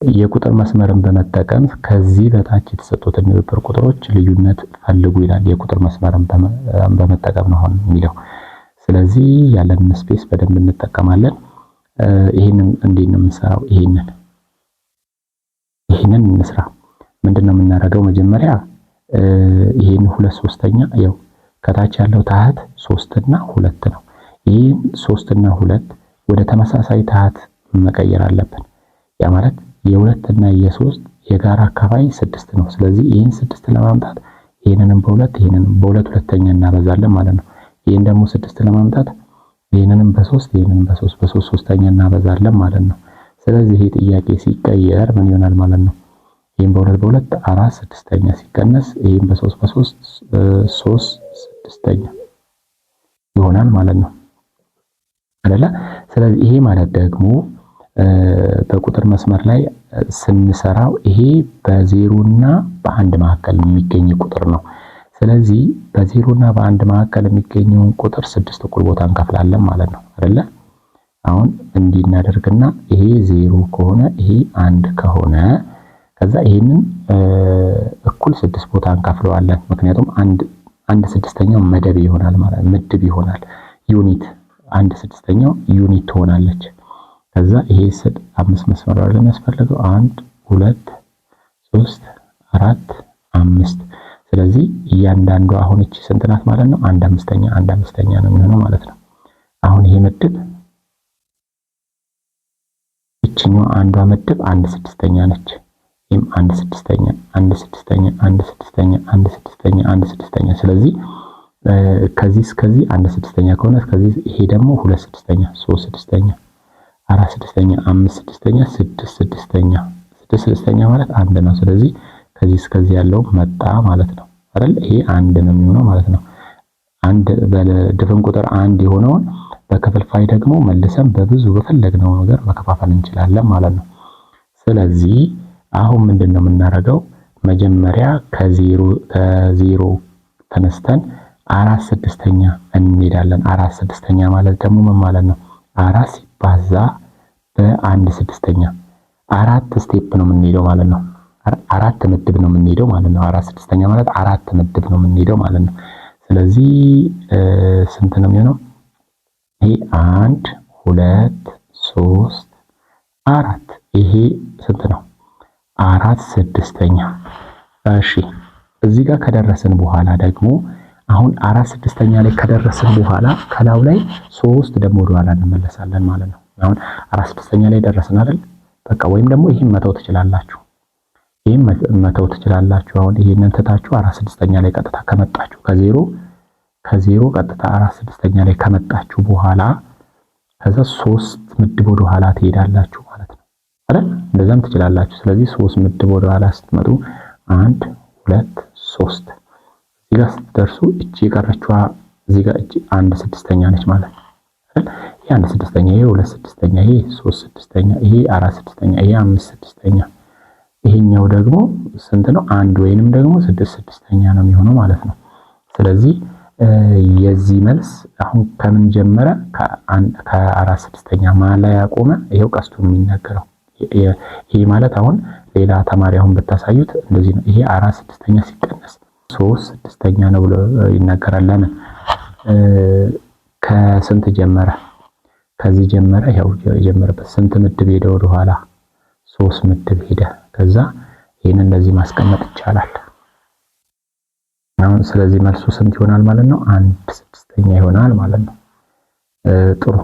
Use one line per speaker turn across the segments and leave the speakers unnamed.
የቁጥር መስመርን በመጠቀም ከዚህ በታች የተሰጡትን ንብብር ቁጥሮች ልዩነት ፈልጉ ይላል። የቁጥር መስመርን በመጠቀም ነው አሁን የሚለው። ስለዚህ ያለንን space በደንብ እንጠቀማለን። ይህንን እንዴት ነው የምንሰራው? ይህንን እንስራ። ምንድን ነው የምናደርገው? መጀመሪያ ይህን 2/3፣ ያው ከታች ያለው ታህት ሶስት እና ሁለት ነው። ይህን ሶስት እና ሁለት ወደ ተመሳሳይ ታህት መቀየር አለብን። ያ ማለት የሁለት እና የሶስት የጋራ አካፋይ ስድስት ነው። ስለዚህ ይህን ስድስት ለማምጣት ይህንንም በሁለት፣ ይህንንም በሁለት ሁለተኛ እናበዛለን ማለት ነው። ይህን ደግሞ ስድስት ለማምጣት ይህንንም በሶስት፣ ይህንንም በሶስት፣ በሶስት ሶስተኛ እናበዛለን ማለት ነው። ስለዚህ ይህ ጥያቄ ሲቀየር ምን ይሆናል ማለት ነው? ይህን በሁለት በሁለት 4/6 ሲቀነስ ይህን በሶስት በሶስት 3/6 ይሆናል ማለት ነው አይደለ? ስለዚህ ይሄ ማለት ደግሞ በቁጥር መስመር ላይ ስንሰራው ይሄ በዜሮና በአንድ መካከል የሚገኝ ቁጥር ነው። ስለዚህ በዜሮና በአንድ መካከል የሚገኘውን ቁጥር ስድስት እኩል ቦታ እንከፍላለን ማለት ነው አይደለ? አሁን እንዲህ እናደርግና ይሄ 0 ከሆነ፣ ይሄ 1 ከሆነ፣ ከዛ ይሄንን እኩል ስድስት ቦታ እንከፍለዋለን። ምክንያቱም 1/6ኛው መደብ ይሆናል ማለት ምድብ ይሆናል። Unit 1/6ኛው unit ትሆናለች። ከዛ ይሄ ስድ አምስት መስመር አይደል የሚያስፈልገው? አንድ፣ ሁለት፣ ሶስት፣ አራት፣ አምስት። ስለዚህ እያንዳንዱ አሁን እቺ ስንት ናት ማለት ነው? 1/5፣ 1/5 ነው የሚሆነው ማለት ነው። አሁን ይሄ ምድብ እቺኛዋ አንዷ ምድብ 1/6 ነች። ይህም 1/6፣ 1/6፣ 1/6፣ 1/6፣ 1/6። ስለዚህ ከዚህ እስከዚህ 1/6 ከሆነ ከዚህ ይሄ ደግሞ 2/6፣ 3/6፣ 4/6፣ 5/6፣ 6/6። 6/6 ማለት አንድ ነው። ስለዚህ ከዚህ እስከዚህ ያለው መጣ ማለት ነው አይደል? ይሄ አንድ ነው የሚሆነው ማለት ነው። አንድ በድፍን ቁጥር አንድ የሆነውን በክፍልፋይ ደግሞ መልሰን በብዙ በፈለግነው ነገር መከፋፈል እንችላለን ማለት ነው። ስለዚህ አሁን ምንድን ነው የምናደርገው? መጀመሪያ ከ0 ተነስተን 4/6 እንሄዳለን። 4/6 ማለት ደግሞ ምን ማለት ነው? አራት ሲባዛ በ1/6፣ አራት step ነው የምንሄደው ማለት ነው። አራት ምድብ ነው የምንሄደው ማለት ነው። 4/6 ማለት አራት ምድብ ነው የምንሄደው ማለት ነው። ስለዚህ ስንት ነው የሚሆነው? ይሄ አንድ፣ ሁለት፣ ሶስት፣ አራት። ይሄ ስንት ነው? 4/6። እሺ፣ እዚህ ጋር ከደረስን በኋላ ደግሞ አሁን 4/6 ላይ ከደረስን በኋላ ከላዩ ላይ ሶስት ደግሞ ወደኋላ እንመለሳለን ማለት ነው። አሁን 4/6 ላይ ደረስን አይደል? በቃ ወይም ደግሞ ይህን መተው ትችላላችሁ። ይህን መተው ትችላላችሁ። አሁን ይሄንን ትታችሁ 4/6 ላይ ቀጥታ ከመጣችሁ፣ ከ0 ቀጥታ 4/6 ላይ ከመጣችሁ በኋላ ከዛ ሶስት ምድብ ወደ ኋላ ትሄዳላችሁ ማለት ነው አይደል? እንደዛም ትችላላችሁ። ስለዚህ ሶስት ምድብ ወደ ኋላ ስትመጡ አንድ፣ ሁለት፣ ሶስት፣ እዚህ ጋር ስትደርሱ እቺ የቀረችዋ እዚህ ጋር እቺ 1/6 ነች ማለት ነው አይደል? ይሄ 1/6፣ ይሄ 2/6፣ ይሄ 3/6፣ ይሄ 4/6፣ ይሄ 5/6፣ ይሄኛው ደግሞ ስንት ነው? አንድ ወይንም ደግሞ 6/6 ነው የሚሆነው ማለት ነው። ስለዚህ የዚህ መልስ አሁን ከምን ጀመረ? ከ4/6 መሀል ላይ ያቆመ ይሄው ቀስቱ የሚናገረው። ይሄ ማለት አሁን ሌላ ተማሪ አሁን ብታሳዩት እንደዚህ ነው። ይሄ 4/6 ሲቀነስ 3/6 ነው ብሎ ይናገራል። ለምን? ከስንት ጀመረ? ከዚህ ጀመረ። ያው የጀመረበት ስንት ምድብ ሄደ? ወደ ኋላ ሶስት ምድብ ሄደ። ከዛ ይሄንን እንደዚህ ማስቀመጥ ይቻላል። አሁን ስለዚህ መልሱ ስንት ይሆናል ማለት ነው? 1/6 ይሆናል ማለት ነው። ጥሩ፣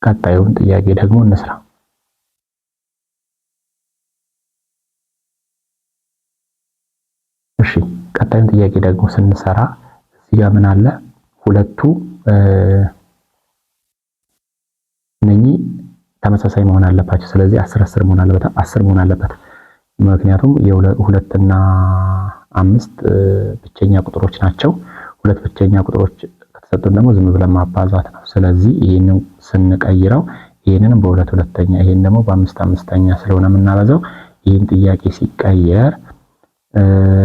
ቀጣዩን ጥያቄ ደግሞ እንስራ። እሺ፣ ቀጣዩን ጥያቄ ደግሞ ስንሰራ እዚህ ጋር ምን አለ? ሁለቱ እነኚህ ተመሳሳይ መሆን አለባቸው። ስለዚህ 10 10 መሆን አለበት፣ 10 መሆን አለበት። ምክንያቱም የሁለትና አምስት ብቸኛ ቁጥሮች ናቸው። ሁለት ብቸኛ ቁጥሮች ከተሰጡን ደግሞ ዝም ብለን ማባዛት ነው። ስለዚህ ይህንን ስንቀይረው ይህንን በሁለት ሁለተኛ፣ ይህን ደግሞ በአምስት አምስተኛ ስለሆነ የምናበዛው ይህን ጥያቄ ሲቀየር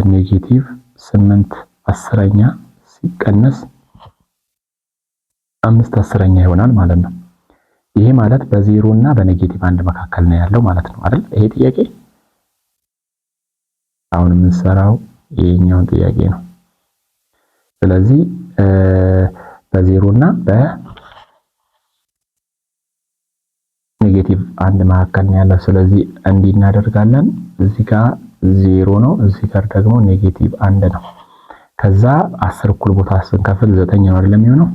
negative 8/10 ሲቀነስ 5/10 ይሆናል ማለት ነው። ይሄ ማለት በዜሮ እና በ negative አንድ መካከል ነው ያለው ማለት ነው አይደል? ይሄ ጥያቄ አሁን የምንሰራው ይሄኛውን ጥያቄ ነው። ስለዚህ በዜሮ እና በ negative አንድ መካከል ነው ያለው። ስለዚህ እንዲህ እናደርጋለን። እዚህ ጋር ዜሮ ነው፣ እዚህ ጋር ደግሞ negative አንድ ነው። ከዛ 10 እኩል ቦታ ስንከፍል 9 ነው አይደለም የሚሆነው።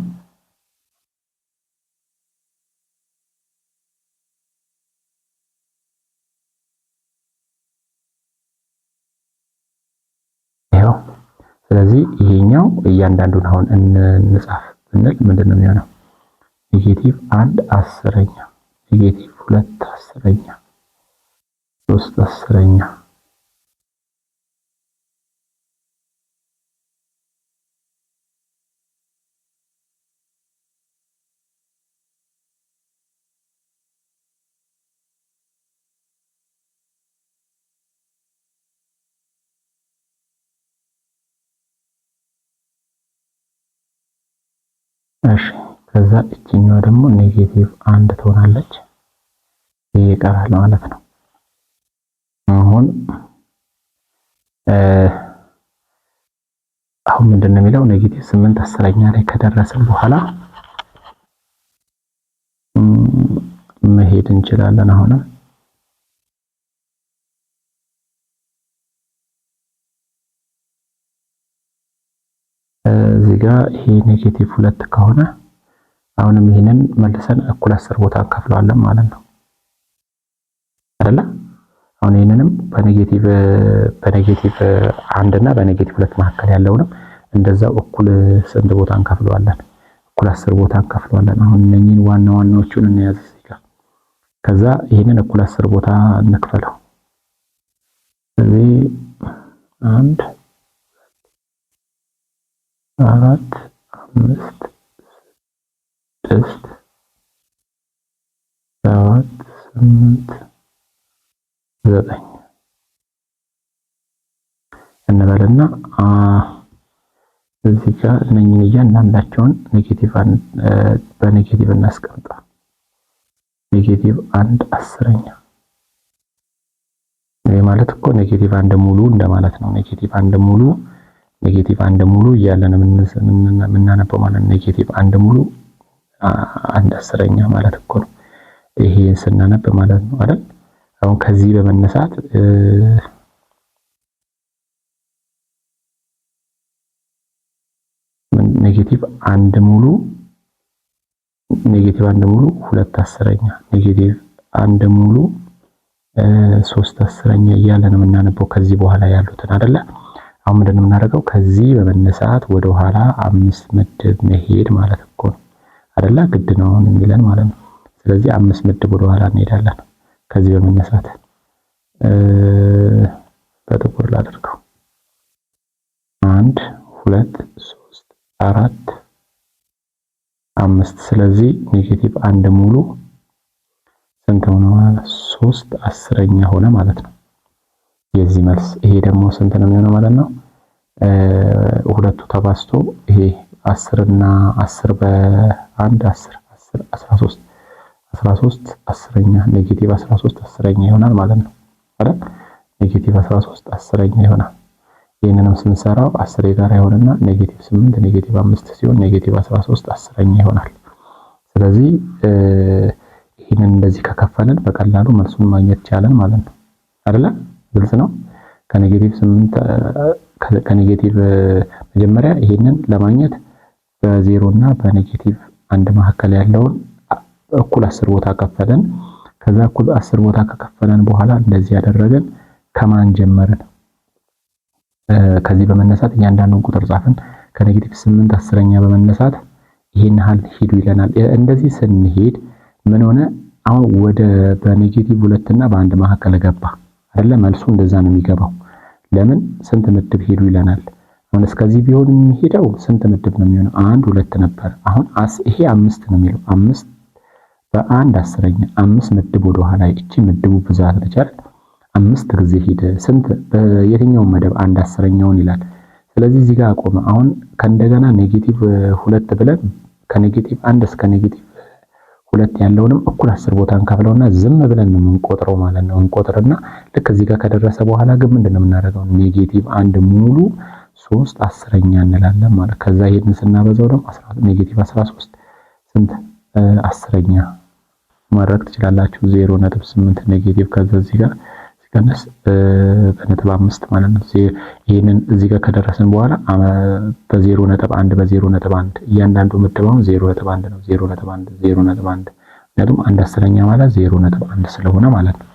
ይኸው ስለዚህ ይሄኛው እያንዳንዱን አሁን እንጻፍ ብንል ምንድን ነው የሚሆነው? negative አንድ አስረኛ፣ negative ሁለት አስረኛ፣ ሶስት አስረኛ፣ እሺ ከዛ እችኛዋ ደግሞ negative አንድ ትሆናለች። ይሄ ይቀራል ማለት ነው። አሁን አሁን ምንድን ነው የሚለው negative ስምንት አስረኛ ላይ ከደረስን በኋላ መሄድ እንችላለን። አሁንም እዚህ ጋር ይሄ negative ሁለት ከሆነ አሁንም ይሄንን መልሰን እኩል 10 ቦታ እንከፍለዋለን ማለት ነው አይደለ? አሁን ይሄንንም በ negative አንድ እና በ negative ሁለት መካከል ያለውንም እንደዛው እኩል ስንት ቦታ እንከፍለዋለን? እኩል 10 ቦታ እንከፍለዋለን። አሁን እነኚህን ዋና ዋናዎቹን እንያዝ እዚህ ጋር። ከዛ ይሄንን እኩል 10 ቦታ እንክፈለው። ስለዚህ አንድ፣ አራት፣ አምስት፣ ስድስት፣ ሰባት፣ ስምንት፣ ዘጠኝ እንበልና እዚህ ጋር እነኝህን እያንዳንዳቸውን negative በ negative እናስቀምጣ። negative አንድ አስረኛ፣ ይሄ ማለት እኮ negative አንድ ሙሉ እንደማለት ነው። negative አንድ ሙሉ፣ negative አንድ ሙሉ እያለ ነው የምናነበው ማለት ነው። negative አንድ ሙሉ አንድ አስረኛ ማለት እኮ ነው። ይሄን ስናነብ ማለት ነው አይደል? አሁን ከዚህ በመነሳት negative አንድ ሙሉ፣ negative አንድ ሙሉ ሁለት አስረኛ፣ negative አንድ ሙሉ ሶስት አስረኛ እያለ ነው የምናነበው ከዚህ በኋላ ያሉትን አይደለ? አሁን ምንድን ነው የምናደርገው? ከዚህ በመነሳት ወደ ኋላ አምስት ምድብ መሄድ ማለት እኮ ነው አይደለ? ግድ ነው አሁን የሚለን ማለት ነው። ስለዚህ አምስት ምድብ ወደ ኋላ እንሄዳለን። ከዚህ በመነሳት በጥቁር ላድርገው። አንድ፣ ሁለት፣ ሶስት፣ አራት፣ አምስት። ስለዚህ negative አንድ ሙሉ ስንት ሆነ? ሶስት አስረኛ ሆነ ማለት ነው የዚህ መልስ። ይሄ ደግሞ ስንት ነው የሚሆነው ማለት ነው? ሁለቱ ተባዝቶ ይሄ 10 እና 10 በአንድ 10፣ 10፣ 13፣ 13 አስረኛ፣ negative 13 አስረኛ ይሆናል ማለት ነው አይደል? negative 13 አስረኛ ይሆናል። ይህንንም ስንሰራው 10 የጋራ ይሆንና negative 8 negative 5 ሲሆን negative 13 አስረኛ ይሆናል። ስለዚህ ይህንን እንደዚህ ከከፈልን በቀላሉ መልሱን ማግኘት ቻለን ማለት ነው አይደለ? ግልጽ ነው። ከ negative 8፣ ከ negative መጀመሪያ ይሄንን ለማግኘት በዜሮ እና በ negative አንድ መካከል ያለውን እኩል 10 ቦታ ከፈለን። ከዛ እኩል 10 ቦታ ከከፈለን በኋላ እንደዚህ ያደረገን ከማን ጀመርን? ከዚህ በመነሳት እያንዳንዱን ቁጥር ጻፍን። ከ negative 8 አስረኛ በመነሳት ይሄን ያህል ሂዱ ይለናል። እንደዚህ ስንሄድ ምን ሆነ? አሁን ወደ በ negative ሁለት እና በአንድ መካከል ገባ አይደለ? መልሱ እንደዛ ነው የሚገባው። ለምን ስንት ምድብ ሄዱ ይለናል። አሁን እስከዚህ ቢሆን የሚሄደው ስንት ምድብ ነው የሚሆነው? አንድ፣ ሁለት ነበር። አሁን ይሄ አምስት ነው የሚለው፣ አምስት በአንድ አስረኛ፣ አምስት ምድብ ወደ ኋላ። እቺ ምድቡ ብዛት ነች አይደል? አምስት ጊዜ ሄደ። ስንት በየትኛው መደብ አንድ አስረኛውን ይላል። ስለዚህ እዚህ ጋር አቆመ። አሁን ከእንደገና negative ሁለት ብለን ከ negative አንድ እስከ negative ሁለት ያለውንም እኩል 10 ቦታ እንከፍለውና ዝም ብለን ነው የምንቆጥረው ማለት ነው። እንቆጥርና ልክ እዚህ ጋር ከደረሰ በኋላ ግን ምንድን ነው የምናደርገው? Negative አንድ ሙሉ ሶስት አስረኛ እንላለን ማለት። ከዛ ይሄንን ስናበዛው ደግሞ negative 13 ስንት አስረኛ ማድረግ ትችላላችሁ። 0.8 negative ከዛ እዚህ ጋር ሲቀነስ በነጥብ አምስት ማለት ነው። ይህንን እዚህ ጋር ከደረስን በኋላ በ0.1 በ0.1 እያንዳንዱ ምድብ አሁን 0.1 ነው። 0.1 0.1፣ ምክንያቱም አንድ አስረኛ ማለት 0.1 ስለሆነ ማለት ነው።